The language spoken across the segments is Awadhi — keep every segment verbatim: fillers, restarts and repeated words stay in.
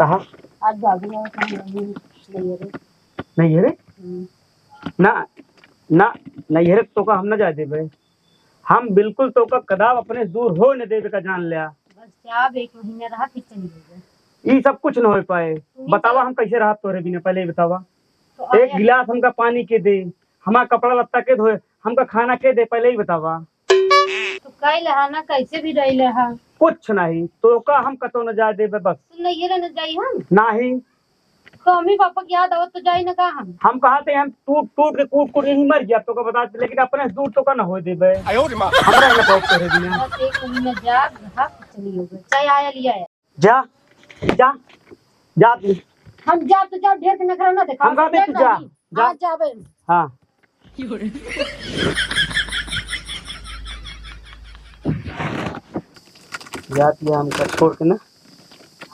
कहाँ? आज बाबू आवा, कहाँ बाबू? नैहरे। नैहरे? हम्म। ना, ना, नैहरे तोका हम ना जाए देबे। हम बिल्कुल तोका कदाप अपने से दूर होइ न देबे का जान ल्या। बस जाब, एक महीना रहा, फिर चली जाइबे। ई सब कुछ न होइ पाए। तू ही बतावा, चल। हम कैसे रहब तोरे बिना, पहले ही बतावा। तो एक आया गिलास हमका पानी के दे, हमार कपड़ा लत्ता के धोए, हमका खाना के दे, पहले ही बतावा। तो कह लेहा ना, कैसे भी रह लेहा। कुछ नहीं, तोका हम कतौ न जाए देबे बस। तू नैहरे न जाई हम? नहीं। तो मम्मी पापा के याद आवत तो जाई ना का हम? हम कहा थे हम टूट, टूट के कूट, कूट के ही मर गया, तोका बता दे, लेकिन अपने से दूर तोका न होइ देबे। आयो रे माँ। हमरा न बहुत करे बिना। बस एक महीना जा, रहा, चली हो गई। चाहे आया लिया है। जा, जा, जा तू। हम जा तो जा, ढेर के नखरा ना देखा। हम कहा थे तू जा, जा। हाँ, जाबे। हाँ। जात ये हमका छोड़ के ना,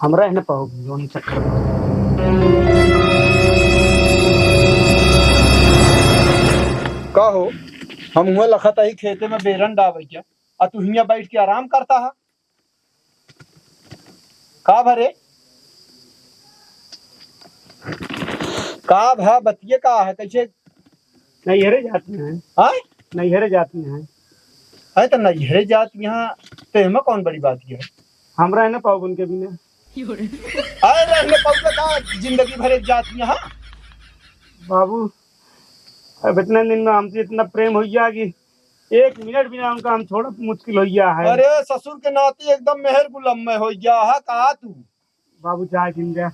हमरा है ना पाहु जोन चक्कर में। का हो, हम हुआ लखत ही खेते में बेरन डाबै क्या, आ तू हियाँ बैठ के आराम करता है? का भा रे? का भा, बतिये का है? कैसे? नैहरे जाती हैं। हाँ? नैहरे जाती हैं। अरे तो नैहरे जाती हैं, तो एमे कौन बड़ी बात है? हमरा है ना पाहु उनके बिना। अरे रहने पाहु का जिंदगी भर एक जाती हैं, हाँ? बाबू, अब इतने दिन में हमसे इतना प्रेम हो गया कि एक मिनट बिना उनका हम छोड़ब मुश्किल हो गया है। अरे ससुर के नाती एकदम मेहर गुलाम में हो गया है का तू? बाबू जाए दिन दे,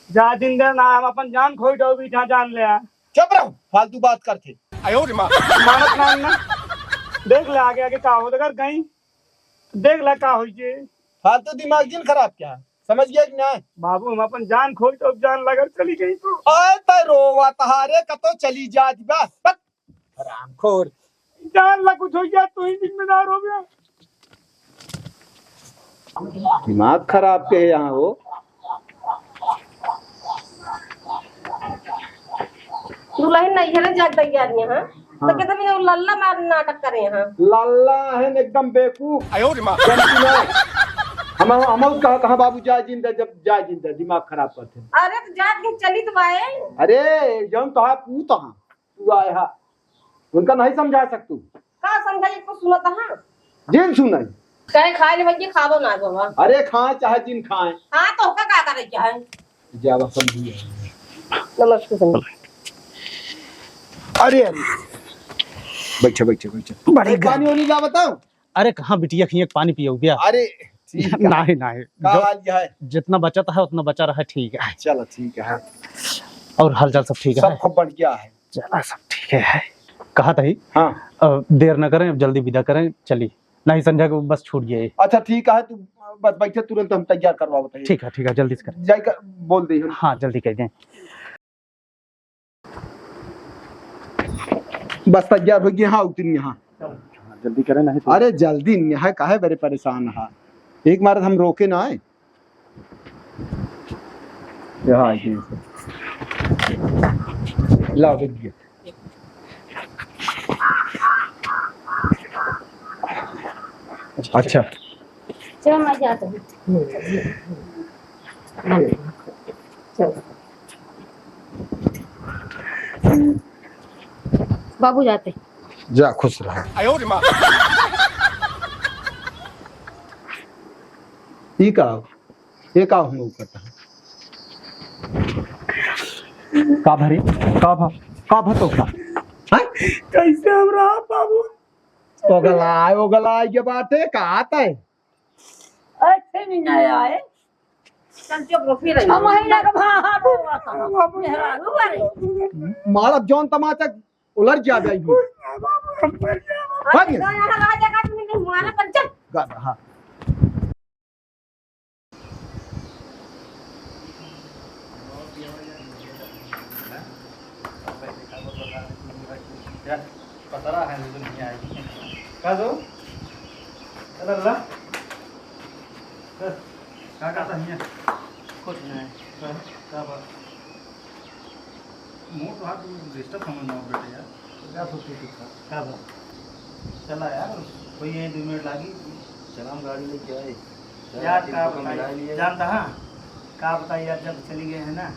जाए दिन दे ना, हम अपन जान खोई डो भी जहाँ जान ले आ। चुप रहो, फालतू बात करते। आयो रे माँ। मानत ना, ना। देख ले आगे आगे का हो, अगर गई तो देख ले का होई जे। फालतू दिमाग जिन खराब क्या है, समझ गया कि नहीं? बाबू हम अपन जान खोई डो जान लगर चली गई तो। आए तो रोवा तहारे कतो चली जात बा। हरामखोर। जान ला कुछ हो गया, तू ही जिम्मेदार हो गया। दिमाग खराब के है यहाँ हो। दुल्हन नैहरे जाए तैयार यहाँ, हाँ। तो कहते भी लल्ला मार नाटक करे यहाँ। लल्ला है न एकदम बेवकूफ। आयो रे माँ। जानती ना? हम, हम कहा, कहाँ बाबू जाए जिंदा, जब जाए जिंदा, दिमाग खराब करते हैं। अरे तो जाए दिन चली तो आए। अरे जौन तो है पूत हाँ। तू आए हा, उनका नहीं समझा सकतू। का समझाई, कुछ सुनत हा? जिन सुनाई। कहे खाए ले भैया, खाबो ना बाबा। अरे खाए चाहे जिन खाए। हाँ, तो का, का करे चाहे? जावा समझिए। नमस्ते समझ। अरे, अरे। बैठे, बैठे, बैठे। बड़ी अरे, पानी वानी ला बताओ। अरे कहाँ बिटिया खिया के पानी पियो गया? अरे ठीक है। नहीं, नहीं। का जो हाल क्या है? जितना बचत है उतना बचा रहा, ठीक है। चलो ठीक है। और हालचाल सब ठीक है? सब खूब बढ़िया है। चला सब ठीक है। कहा था ही? हाँ। अ, देर न करें, अब जल्दी विदा करें, चली। नहीं संझा को बस छूट गया है। अच्छा ठीक है, तू बस बैठे, तुरंत हम तैयार करवा बताइए। ठीक है, ठीक है, जल्दी से करें। जाइकर बोल दे हम। हाँ, जल्दी कह दें। बस तैयार हो गए, हाँ, उतरिए, हाँ। जल्दी करें, नहीं तो अरे, जल्दी नहीं है, काहे बड़े परेशान है? एक मारे हम रोके ना आए। यहाँ आइए। लाओ, बैठ गए। अच्छा। चलो, मैं जाता हूँ। चलो। बाबू जाते। जा, खुश रहो। आयो रे माँ। ई का हो? ये का हम लोग करता है? का भरी? का भा? का भा तो का? हैं? कैसे हम रहा बाबू? ओगलाए, ओगलाए ये बात है, का आता है? अच्छे नहीं आए। चल चुप रहो, फिर हम वही लग भाग। मेहरारू बारे। मारब जौन तमाचा उलट जा जाएगी। अरे, भाग। तो यहाँ राजा का तुमने नहीं मारा, पर चल। गधा। पतरा है, लेकिन नहीं आएगी। का दो? चला ला। चल, का करता है? कुछ नहीं। का, का बात? मोर तो हाथ डिस्टर्ब समझ ना बेटे यार। क्या सोचे तू था? का बात? चला यार, कोई यहीं दो मिनट लागी। चला हम गाड़ी लेके आए। चला, यार, तीन का सौ का बताई? मिला लिए। जानता हाँ? का बताई यार, जब चली गए हैं ना,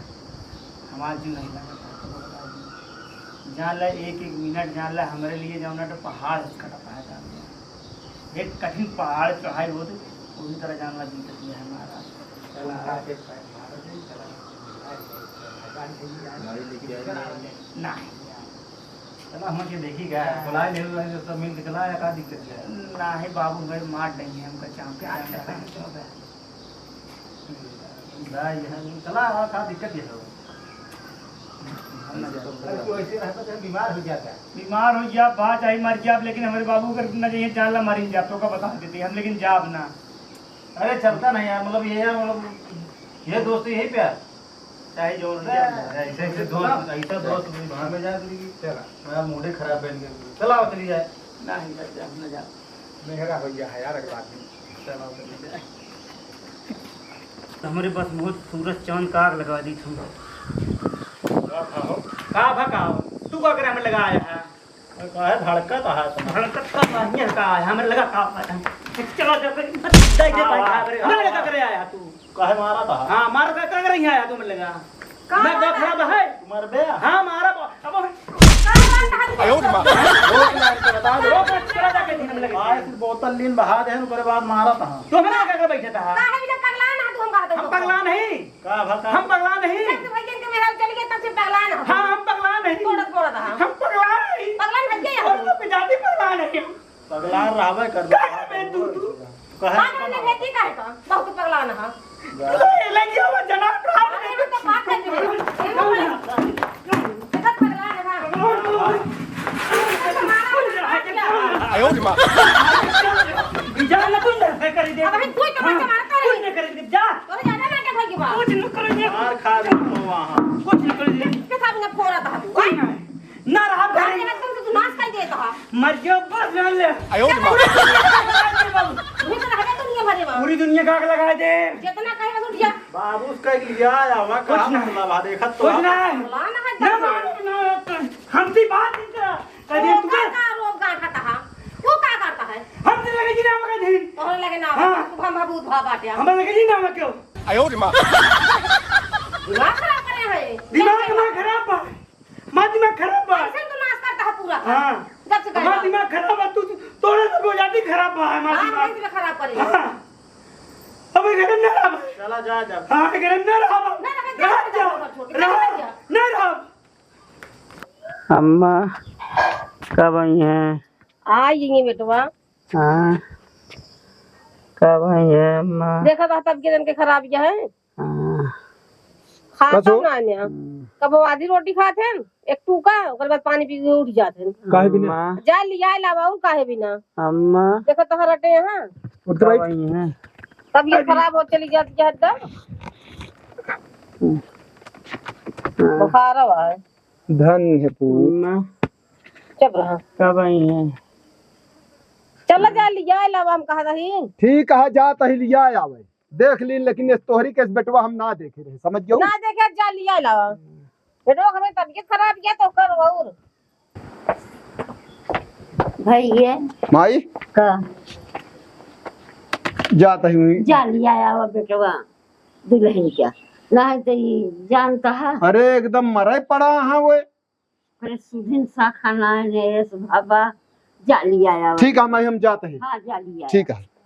हमार जीव नहीं लगता, तो बता दी। जान ले, एक एक मिनट जान ले, हमरे लिए जाओ ना तो पहाड़ से कटता है, जान ले। एक कठिन पहाड़ चढ़ाई होत, वही तरह जान ले, दिक्कत ये है हमारा। चला, चला। नहीं। चला, हम के देखी का, बुलाए ले, बुलाए ले, सब मिल के चला, या का दिक्कत है? नहीं बाबू, भाई मार देंगे हमका, चाँप के जान ले। भाई, यहाँ चला, हाँ, का दिक्कत है तो? अरे, तू ऐसे रहता तो बीमार हो जाता। बीमार हो गया, बात आई मर गया, लेकिन हमरे बाबू अगर न जाइए, जान ला मारिन जाब, तो का बता देते हम, लेकिन जाब ना। अरे, चलता नहीं यार, मतलब, ये है, मतलब, ये दोस्त यही प्यार। चाहे जो हो जाए। ऐसे, ऐसे दोस्त, ऐसा दोस्त भी भाग में जाए, चला। मेरा मूड ही खराब बन गया। चला, चली जाए। नहीं, जाते हम ना जाते। मेहरा भैया है यार, अगला आदमी। चला, चली जाए। हमरे बस मुँह सूरज चाँद का आग लगा दी तुम। का भा हो? का भा का हो? तू का करे हमें लगाया है? अरे काहे भड़कत है तुम? भड़कत का नहीं है, का है? हमें लगा का है? चला जा, दे दे भाई, का करे? हमें लगा करे आया तू? काहे मारा था? हाँ, मारा था, का करे यहाँ आया तू? हमें लगा। का मैं मारा? क्या खराब है? मर बे। हाँ, मारा बा-, अब हम आयो रे माँ। रोक मार के बता दे। रोक, रोक, चला जाके दिन में लगे। आए फिर बोतल लीन बहा दे, ओकरे बाद मारा था। तो हमरा का कर बैठे था? काहे बिना पगला ना तू हम बात हम पगला नहीं। का भा का? हम पगला नहीं। जब से भैया के मेहरारू चली गई, तब से पगला ना। हाँ, हम पगला नहीं। तोड़त, तोड़त हम। हम पगला नहीं। पगला नहीं भैया। और तो जाति पगला नहीं। पगला रहबे कर। का करबे तू, तू? कहे का करबे, बेटी कहे तो? बहुत पगला ना है। ले, ले गया वो जना। अरे, वो तो बात है, बेटी। ये वो पगला ना है। आयो रे माँ। जा ना, तू ना करे दे। अब हम कोई तो बात मारता नहीं। तू ना करे दे, जा। तोरे ज्यादा नाटक होई के बा। कुछ न करे दे। मार खा रही हो वहाँ। कुछ न करे दे। के साथ में फोड़ा था तू। ना रहा घर में। तुम तो नाश कर देता है। मर गया, बस जान ले। आयो रे माँ। ये तो हटा दुनिया भरे बा। पूरी दुनिया का आग लगा दे। जितना कहे बस उठ जा। बाबू उसका एक लिया आया हुआ, कुछ कहाँ नहीं। मतलब है, देखा तो कुछ आप। नहीं। फलाना है ना, दस ना, ना, ना, हमसे बात नहीं करा। कभी वो तू का, कर। का रोग गांठ आता है? वो का करता है? हमसे लगे जी नाम का दिन। तोहरे लगे नाम हाँ। है, तू हम भभूत भा बाटे। हमारे लगे जी नाम है क्यों? आयो रे माँ। दिमाग खराब करे है। दिमाग हमारा खराब बा। हमारा दिमाग खराब बा। ऐसे तो नाश करता है पूरा। हाँ। जब से हमारा गया। दिमाग खराब बा, तू, तू, तोरे से वो जाति खराब बा, हमारा हाँ, दिमाग। हमारा दिमाग खराब करे। हाँ। अब ये घर में ना रहा। चला जा, जा। हाँ, ये घर में ना रहा। ना रहा, जा, रहा, जा, जा। छोड़ के रहा, चला जा। ना रहा। अम्मा, कब आई हैं? आ गई बेटवा। हाँ, कब आई है अम्मा? देखा था तब के दिन के खराब किया है। हाँ। खाता कथो? ना आने। हम्म। कब वो आधी रोटी खात हैं, एक टूका, ओकर बाद पानी पी के उठ जात हैं। काहे बिना? अम्मा। जा लिया लावा और काहे बिना? अम्मा। देखा तो हरटे यहाँ। उठ के कब बैठ। आई हैं? तब ये अरे। खराब हो चली जाती है एकदम। हम्म। हाँ। बुखार हुआ है। धन्य है पूत। अम्मा। चुप रहा। कब आई हैं? चला जा लिया लावा, हम कहा रही। ठीक है, जा तही लिया आवे। देख लीन, लेकिन इस तोहरी के इस बेटवा हम ना देखे रहे, समझ गयो? ना देखे, जा लिया लावा। बेटवा हमें तबीयत खराब किया तो कर और। भैया। माई। का? जा तही हुई। जा लिया आवा बेटवा, दुल्हन का। नहीं तो ये जानता है। अरे एकदम मरे पड़ा हाँ वो। अरे सुधिन सा खाना है, नरेश बाबा, जा लिया आवा। ठीक है, माई, हम जाते हैं। हाँ, जा लिया। ठीक है।